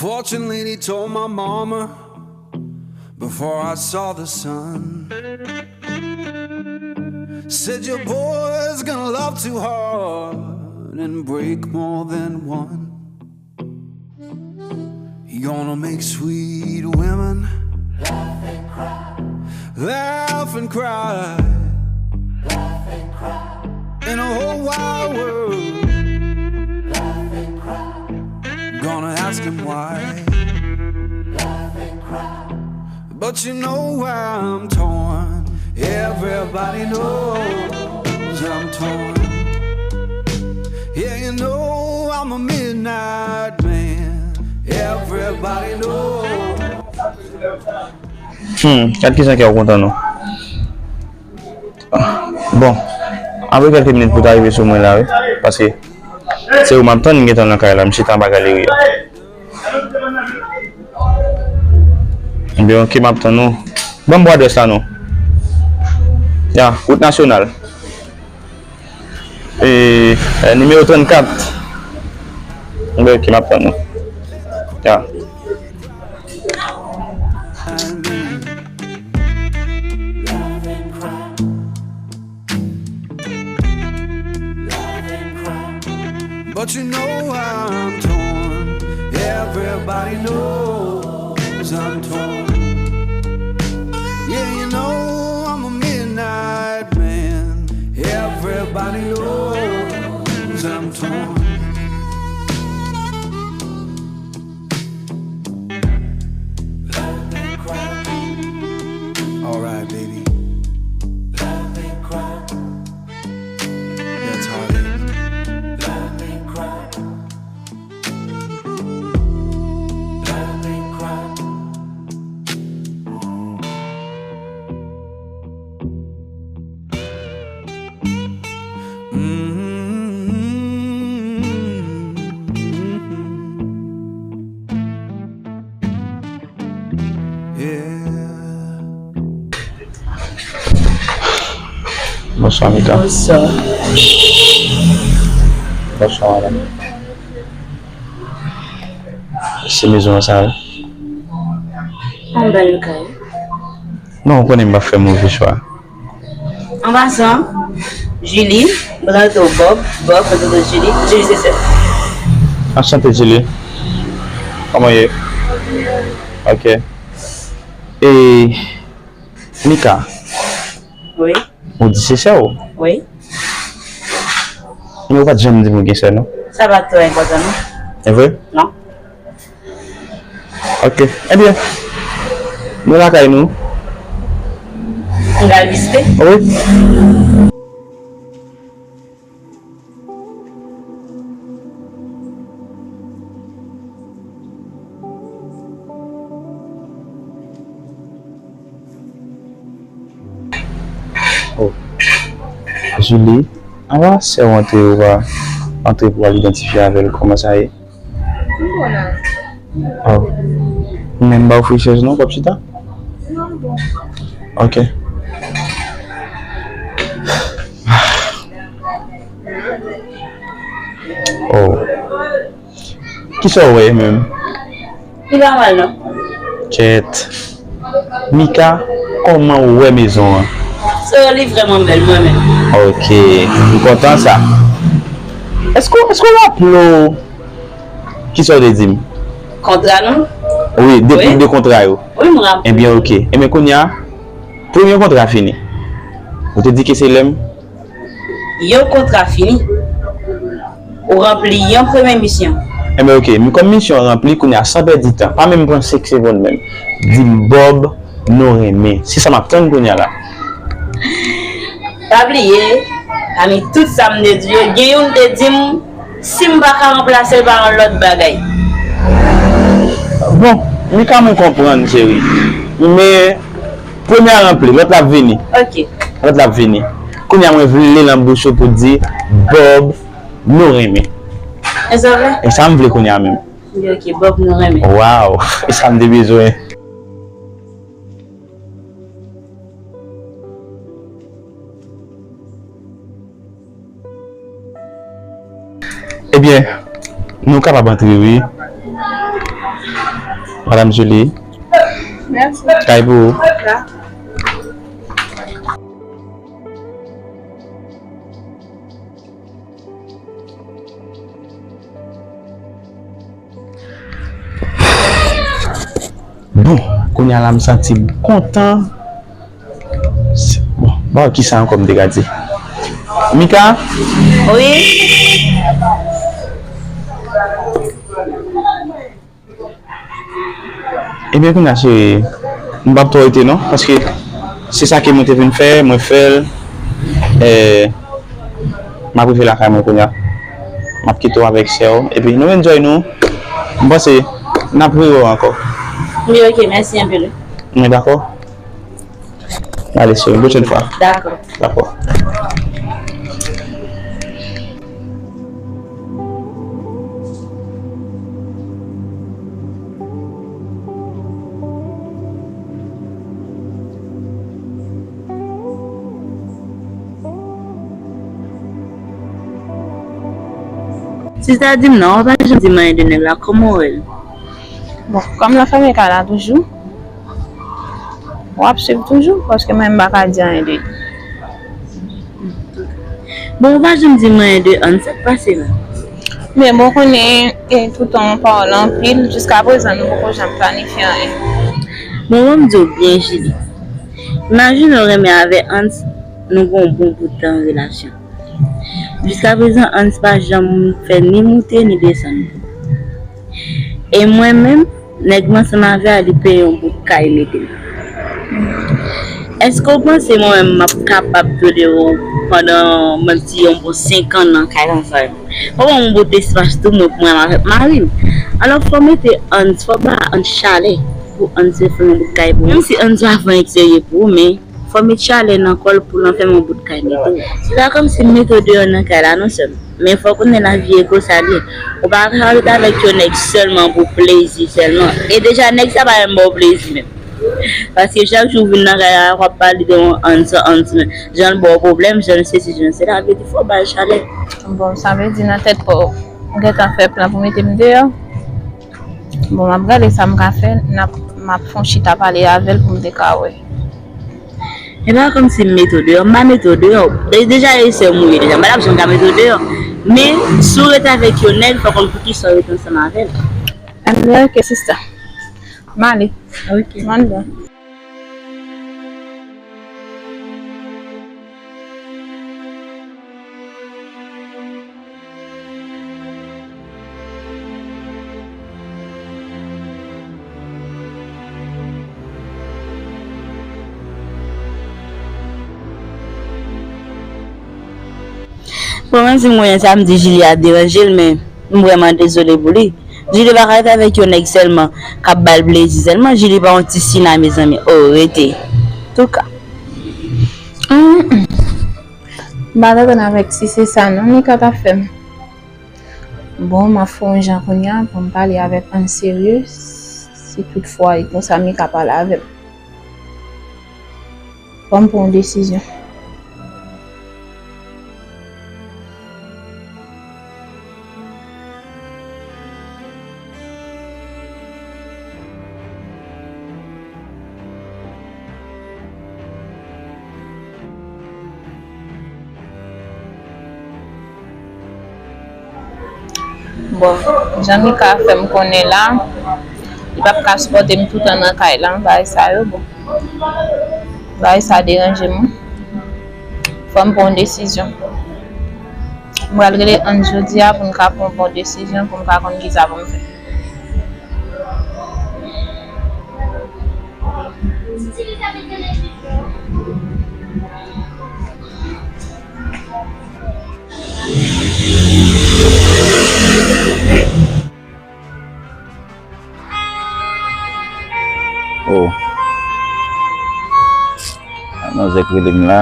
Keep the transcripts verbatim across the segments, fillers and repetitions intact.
Fortunately, he told my mama before I saw the sun. Said your boy's gonna love too hard and break more than one. He gonna make sweet women laugh and cry. And the whole wide world gonna ask him why. But you know I'm torn. Everybody knows I'm torn. Yeah, you know I'm a midnight man. Everybody knows. Hmm, gad kijan kè w kontan non. Bon, apre kèlke minit pou w ta rive sou mwen la wi. Paske se ou m ap tann, m gentan nan kay la, m chita anba galeri a. Ebyen, ok, m ap tann ou. Ban m bon adrès la non. Ya, wout nasyonal. E, e, nimewo trannkat. Ebyen, ok, m ap tann ou. Ya. But you know I'm torn. Everybody knows I'm torn. Yeah, you know I'm a midnight man. Everybody knows I'm torn. Alright, baby. That's how it is. Bonswa Mika. Bonswa. Bonswa madanm. Se mezon an sa wi. Yon bèl kay. Non, ou konnen m pa fè move chwa. An pasan, Julie, m pral di w Bob, Bob, mwen pral di w Julie, Julie se sè. Anchante Julie. Kòman w ye? Ok. E Mika. Wi. Ou di se sè w? Wi. Men ou pa t janm di m ou gen sè non. Sa pa twò enpòtan non. E vre? Non. Ok. Ebyen, nou lakay nou. M pral vizite. Wi. Oh. Julie, anba sè w antre ou pa antre pou w al idantifye avè l kòman sa ye? M bon la. Oh. Ou menm ba w frechèz non, w ap chita? Non, m bon. Ok. Oh. Kisa w wè menm? Li pa mal non. Kèt. Mika, kòman w wè mezon an? So, li vrèman bèl, mwen menm. Ok, m kontan sa. Èske, èske w raple w kisa w te di m? Kontra nou? Wi, de, wi, de kontra yo. Wi, m raple. Ebyen, ok. Ebyen, kounye a, premye kontra fini. Ou te di ke se lè m Yon kontra fini. Ou ranpli yon premye misyon. Enben ok, men kòm misyon an ranpli, kounye a san pèdi tan, pa menm pran senk segonn menm. Di m Bob, nou renmen. Se sa m ap tann kounye a la. Pa bliye, pami tout sa m te di yo, gen youn te di m, si m pa ka ranplase l pa yon lòt bagay. Bon, Mika, mwen konprann, cheri. Men, premye a ranpli, lòt la ap vini. Ok. Lòt la ap vini. Kounye a mwen vle l nan bouch ou pou di, Bob, nou renmen. E sa vre? E sa m vle kounye a menm. Ok, Bob, nou renmen. Waw, e sa m te bezwen. Ebyen, nou kapab antre wi. Madam Julie. Mèsi. Kay pou ou. Bon, kounye a la m santi m kontan. Bon, ba w kisa ankò m te ka di. Mika? Wi. Ebyen, kounye a, cheri, m p ap twò rete non, paske se sa ke mwen te vin fè, mwen fè l. Eh, m ap rive lakay mwen kounye a. M ap kite w avèk sè w, epi nou enjoy nou. M panse n ap rewè ankò. Wi, ok, mèsi anpil. Nou dakò? Ale, cheri, pwochèn fwa. Dakò. Dakò. Sista, di m non, w pa janm di m anyen de nèg la, kòman w wè l? Bon, kòm l ap fèmen kay la toujou, w ap swiv toujou, paske mwen m pa ka di anyen de li. Bon, ou pa janm di m anyen de Ann, sa k pase la? Men bon, konnen, e, toutan w pale anpil, jiskaprezan nou poko janm planifye anyen. Bon, ban m di w byen, Julie. Imajine w renmen avè Ann, nou gen yon bon bout tan an relasyon. Jiskaprezan, Ann pa janm fè ni moute ni desann. E mwen menm, nèg m ansanm avè a, li peye yon bout kay mete m. Èske w panse mwen menm m ap kapab tolere w pandan, menm si yon bon senk an nan kay la ansanm avè m? Fò ban m yon bout espas tou mwen pou mwen avèk mari m. Alò, fò mete Ann, fò ba Ann chalè pou Ann se fè yon bout kay pou mwen. Menm si Ann pa fè anyen serye pou ou, men fò met chalè nan kò l pou l anfèmen yon bout kay mete w. Se pa kòmsi m mete w deyò nan kay la non, sè m. Men fò w konnen lavi e konsa l ye. Ou pa ka ret avèk yon nèg sèlman pou plezi sèlman. E deja, nèg sa pa menm ba w plezi menm. Paske chak jou w vin nan kay la, w ap pale de yon Ann san Ann, jan l ba w pwoblèm, jan l sesi, jan l sela, vle di fò w ba l chalè. Bon, sa vle di nan tèt pa w, ou gentan fè plan pou mete m deyò? Bon, m ap gade sa m ka fè, n ap, m ap fè yon chita pale avè l pou m te ka wè. E pa kòmsi m mete w deyò, m pa mete w deyò. De-, deja, e sè m ou ye deja, m pa t ap janm ka mete w deyò. Men, si w ret avèk yon nèg, fò w konn poukisa w ret ansanm avè l. Ann, ok, sista. M ale. Ok. M anndan. Bon, mwen di mwen sa, m di Julie ap deranje l, men m vrèman dezole pou li. Julie pa ka ret avèk yon nèg sèlman k ap ba l plezi sèlman. Julie pa yon ti sina, mezanmi. Oh, rete. Touka. Mm, mm. M pa t atann avèk si se sa non Mika t ap fè m. Bon, m ap fè yon jan kounye a pou m pale avèk Ann serye, si toutfwa e konsa Mika pale avè m. Fò m pran yon desizyon. Bon, jan Mika fè m konnen la, li p ap ka sipòte m toutan nan kay la, bagay sa yo, bon. Bagay sa deranje m wi. Fò m pran yon desizyon. M pral rele Ann jodi a pou n ka pran yon bon desizyon, pou m ka konn kisa pou m fè. Oh. Manzè k rele m la.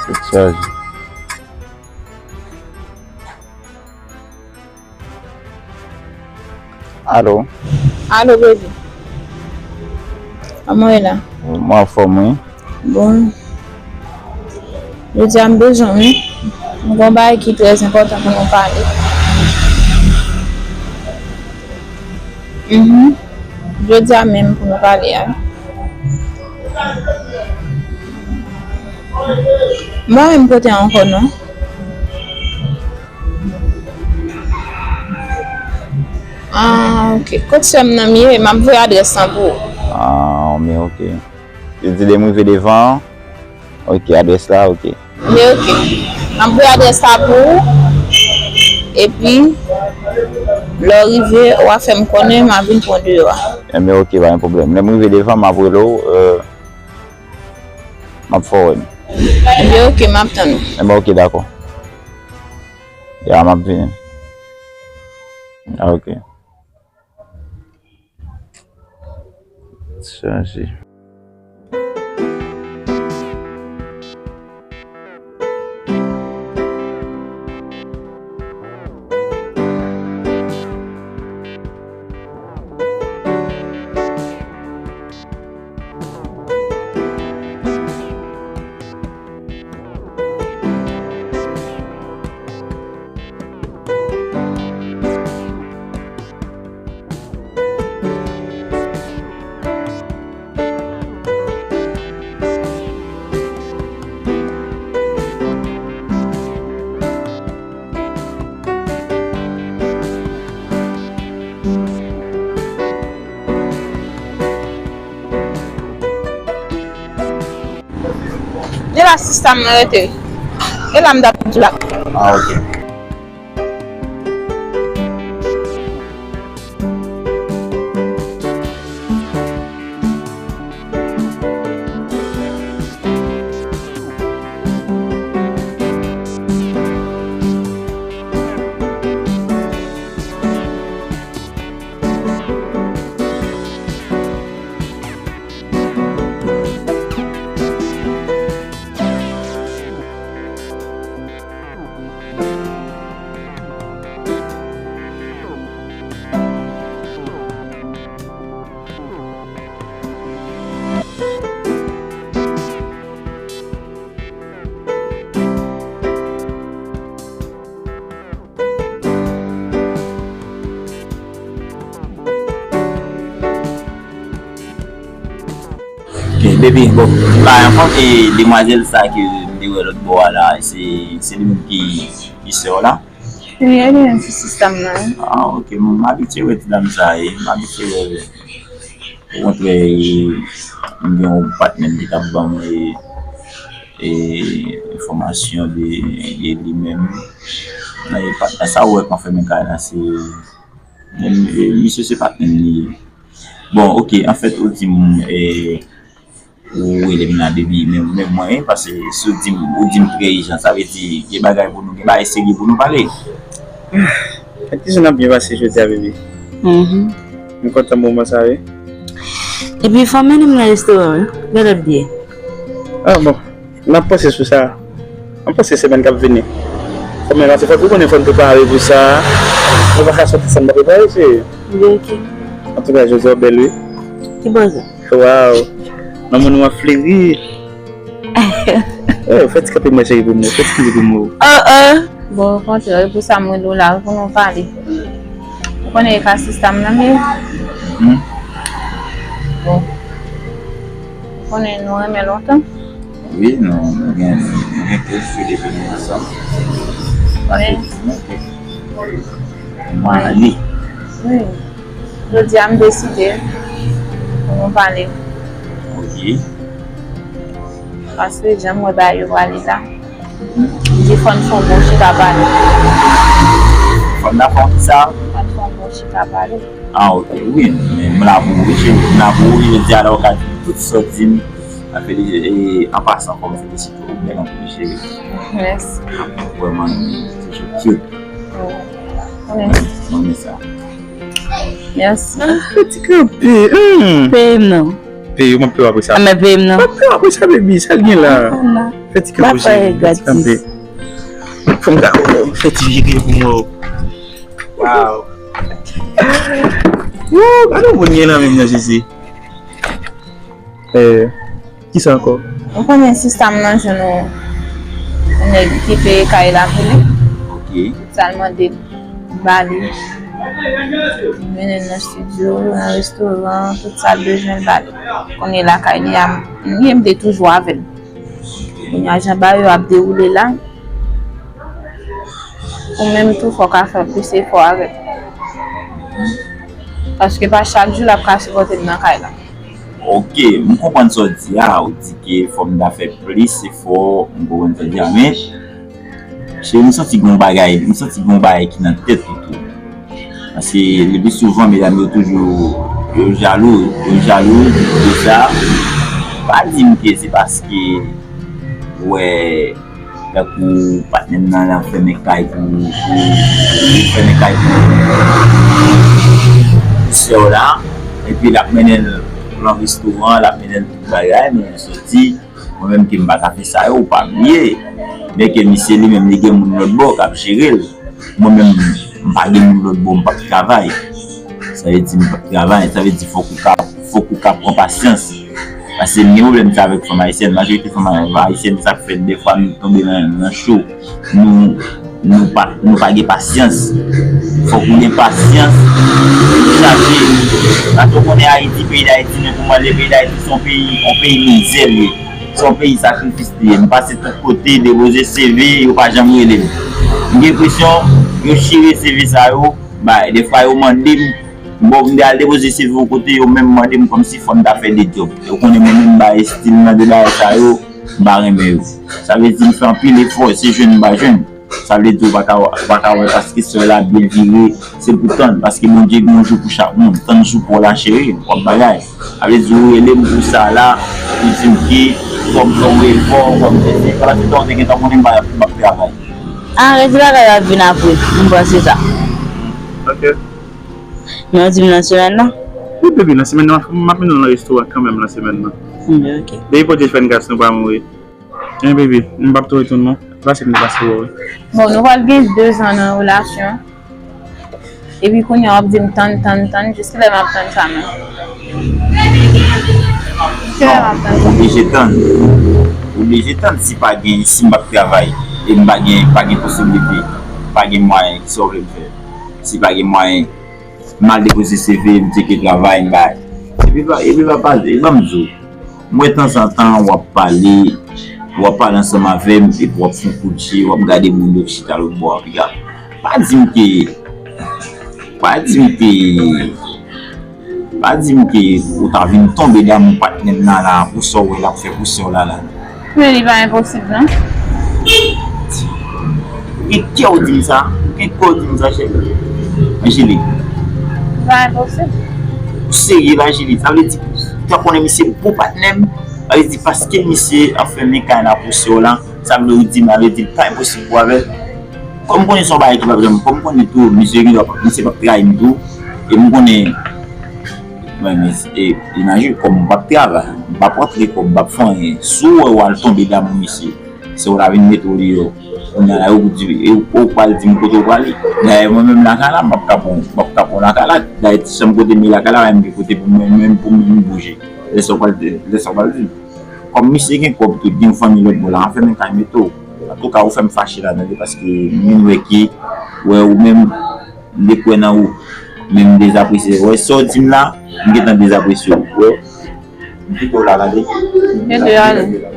Tèt chaje. Alo. Alo, baby. Kòman w ye la? Mwen anfòm, wi. Bon. Jodi a m bezwen w, wi. M gen yon bagay ki trè enpòtan pou nou pale. Mhm. Jodi a menm pou nou pale a. M pa menm kote ankò non. Ah, ok. Kot sè m nan m ye? M ap voye adrès lan pou ou. Ah, men ok. Yo di lè m rive devan, ok, adrès la, ok. Men ok. M ap voye adrès la pou ou. Epi, lè w rive, w a fè m konnen, m a vin pran w deyò a. Enben, ok, pa gen pwoblèm. Lè m rive devan, m ap rele w, euh, m ap fè w wè m. Enben, ok, m ap tann ou. Enben, ok, dakò. Ya, m ap vini. Ah, ok. Chaje. E la sista m nan rete. E la m t ap di la. Ah, ok. Ok, baby, bon, la, anfen, e demwazèl sa ke m te wè lòt bò a la, se, se li menm ki, ki sè w la? Wi, e li menm ki sista m nan. Ah, ok, m abitye wè ti dam sa, e, m abitye wè. Okontrè, e, m gen yon patnè m ki t ap ban m, e, e, enfòmasyon de, de li menm. E, patnè sa ou wè k ap fèmen kay la, se, e, misye se patnè m li ye. Bon, ok, anfèt, ou di m, e, ou rele m la depi, men, men mwen, paske si w di m, ou di m trè ijan, sa vle di gen bagay pou nou, gen bagay serye pou nou pale. Ak kisa n ap byen pase jodi a, baby? Mhm. M kontan moman sa, wi. Epi, fò m mennen m nan restoran, wi. Gade lòt biyè. Ah, bon. N ap panse sou sa. M panse semèn k ap vini. Fò m, paske fòk ou konnen fò n prepare pou sa. Nou pa ka soti san n pa prepare, cheri. Wi, ok. Antouka, jodi a w bèl, wi. Ki bò sa? Waw. Manman nou ap fleri. Eh, fè ti kanpe mwen, cheri, pou mwen. Fè ti kanpe pou mwen. Oh, oh. Bon, okontrè, e pou sa m rele w la, pou nou pale. Ou konnen e ka sista m nan, men. Hmm. Bon. Ou konnen nou renmen lontan. Wi, nou, nou gen, nou gen kèk jou depi nou ansanm. Wi. Efektivman, kèk mwa, ane. Wi. Jodi a, m deside pou nou pale. Ok. Paske jan m wè bagay yo prale la, m di fò n fè yon bon chita pale. Fò n ta fè yon kisa? Fò n fè yon bon chita pale. Ah, ok, wi, men m la pou ou, wi, cheri. M la pou ou, wi, jodi a la, ou ka di m tout sa w di m. Mwen feli-, e, an pasan, fò m felisite w, bèl anpil, cheri. Mèsi. Vrèman, se cute. Mèsi. Mwen renmen sa. Mèsi. Ah, fè ti kanpe, hmm. Peye m non. Peye, m ap peye w apre sa. Ah, men peye m non. M ap peye w apre sa, baby, sa l gen la? Ah, non. Fè ti kanpe, cheri, fè ti kanpe. Fò m gade w, fè ti vire pou mwen. Wow. Woo, gade yon moun gen nan men m nan, Jezi. Eh, kisa ankò? Ou konnen sista m nan jwenn yon, yon nèg ki peye kay la pou li. Ok. Sa l mande m ba li. M mennen l nan estidyo, nan restoran, tout sa l bezwen l ba li. Kounye lakay li a, m, li menm te toujou avè l. Kounye a jan bagay yo ap dewoule la, ou menm tou fò w ka fè plis efò avè l. Paske pa chak jou l ap ka sipòte m nan kay la. Ok, m konprann sa w di a, ou di ke fò m ta fè plis efò, m konprann sa w di a, men cheri, m santi gen yon bagay, m santi gen yon bagay ki nan tèt ou tou. Paske le pli souvan, medam yo toujou, yo jalou, yo jalou de sa. Pa di m ke se paske, wè, tankou patnè m nan, l ap fèmen kay pou, pou, pou fèmen kay pou, pou sè w la, epi l ap mennen l nan restoran, l ap mennen l tout bagay, men soti, mwen menm ke m pa ka fè sa yo, ou pa bliye. Men ke misye li menm, li gen moun lòt bò k ap jere l. Mwen menm, m pa gen moun lòt bò, m p ap travay. Sa vle di m p ap travay, sa vle di fòk ou ka, fòk ou ka pran pasyans. Paske m gen pwoblèm sa avèk fanm ayisyèn. Majorite fanm ayisyèn, sa k fè dèfwa nou tonbe nan, nan cho. Nou, nou pa, nou pa gen pasyans. Fòk ou gen pasyans pou chache. Paske w konnen Ayiti, peyi Dayiti, men pou mwen, le peyi Dayiti, se yon peyi, yon peyi mizè li ye. Se yon peyi sakrifis li ye. M pase tout kote, depoze C V, yo pa janm rele m. M gen enpresyon, yo chire C V sa yo, bay, dèfwa yo mande m, bon, m te al depoze C V yon kote, yo menm mande m kòmsi fò m ta fè de djòb. Yo konnen mwen menm bay estil nan de bagay sa yo, m pa renmen yo. Sa vle di m fè anpil efò, se jwenn m pa jwenn. Sa vle di ou pa ka, ou pa ka wè paske sè la byen vire, se pou tann, paske Bondye gen yon jou pou chak moun. Tann jou pa w la, cheri, w ap bagay. Sa vle di ou rele m pou sa la, ou di m ke fò m fè yon efò, fò m fè sa, paske sa w te gentan konnen m pa, m p ap travay. An redi bagay yo ap vin apre, m panse sa. Ok. Men w di m nan semèn nan? Wi, baby, nan semèn nan, m ap mennen w nan restoran kanmenm nan semèn nan. Wi, ok. Depi Bondye fè n gras, nou pa mouri. Men, baby, m p ap tou retounen non. Pase m te pase wè w. Bon, nou pral gen de zan nan relasyon. Epi kounye a w ap di m tann, tann, tann, jiskilè m ap tann sa menm? Kilè m ap tann sa? Ou oblije tann. Ou oblije tann si pa gen, si m p ap travay. E m pa gen, pa gen posiblite, pa gen mwayen, kisa w vle m fè? Si pa gen mwayen, m al depoze C V, m tcheke travay, m bay. Epi pa, epi pa pale, e ban m di w. M wè tanzantan w ap pale, w ap pale ansanm avè m, epi w ap fè yon kout je, w ap gade moun yo ki chita lòt bò a, piga. Pa di m ke, pa di m ke, pa di m ke ou ta vin tonbe damou patnè m nan la, pou sa w wè l ap fè pou sè w la la. Men li pa enposib non. Ou gen kè w di m sa? Ou gen kè w di m sa, cheri? Angeline. Li pa enposib. Ou serye la, Angeline? Sa vle di, ou ta konnen misye bon patnè m? Sa vle di, paske misye ap fèmen kay la pou sè w la, sa vle ou di m, sa vle di, li pa enposib pou avè l? Kòm m konnen se yon bagay ki p ap janm, kòm m konnen tou, misye gen dwa, misye p ap trayi m tou, e m konnen, mwen, men, e, imajine, kòm m p ap travay, m p ap rantre kòb, m p ap fè anyen, si w wè w al tonbe damou misye, se w ta vin mete w deyò. Kounye a la, yo di, e ou pral di m kote w prale. Dayè, mwen menm lakay la, m p ap ka pran, m p ap ka pran lakay la. Dayè, ti chanm kote m ye lakay la, m gen kote pou mwen menm, pou mwen bouje. Lè sa w pral di, lè sa w pral di m. Kòm misye gen kòb tou, gen yon fanmi lòt bò la, anfen, men kay mete w. Antouka, ou fè m fache la, tande, paske m vin wè ke, wè, ou menm, m te kwè nan ou, men m dezapresye. Wè, sa w di m la, m gentan dezapresye w. Wè, m kite w la, tande. Mete ale.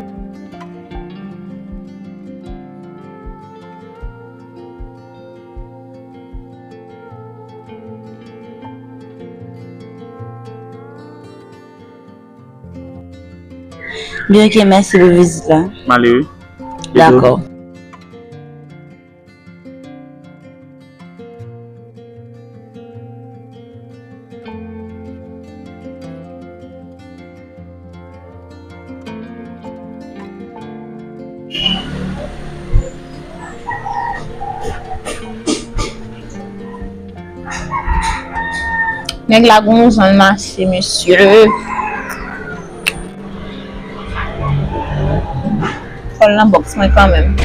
Byen, ok, mèsi pou vizit la. M ale wi. Dakò. Nèg la gon jan l mache, mesye. Fò l nan bòks mwen kanmenm.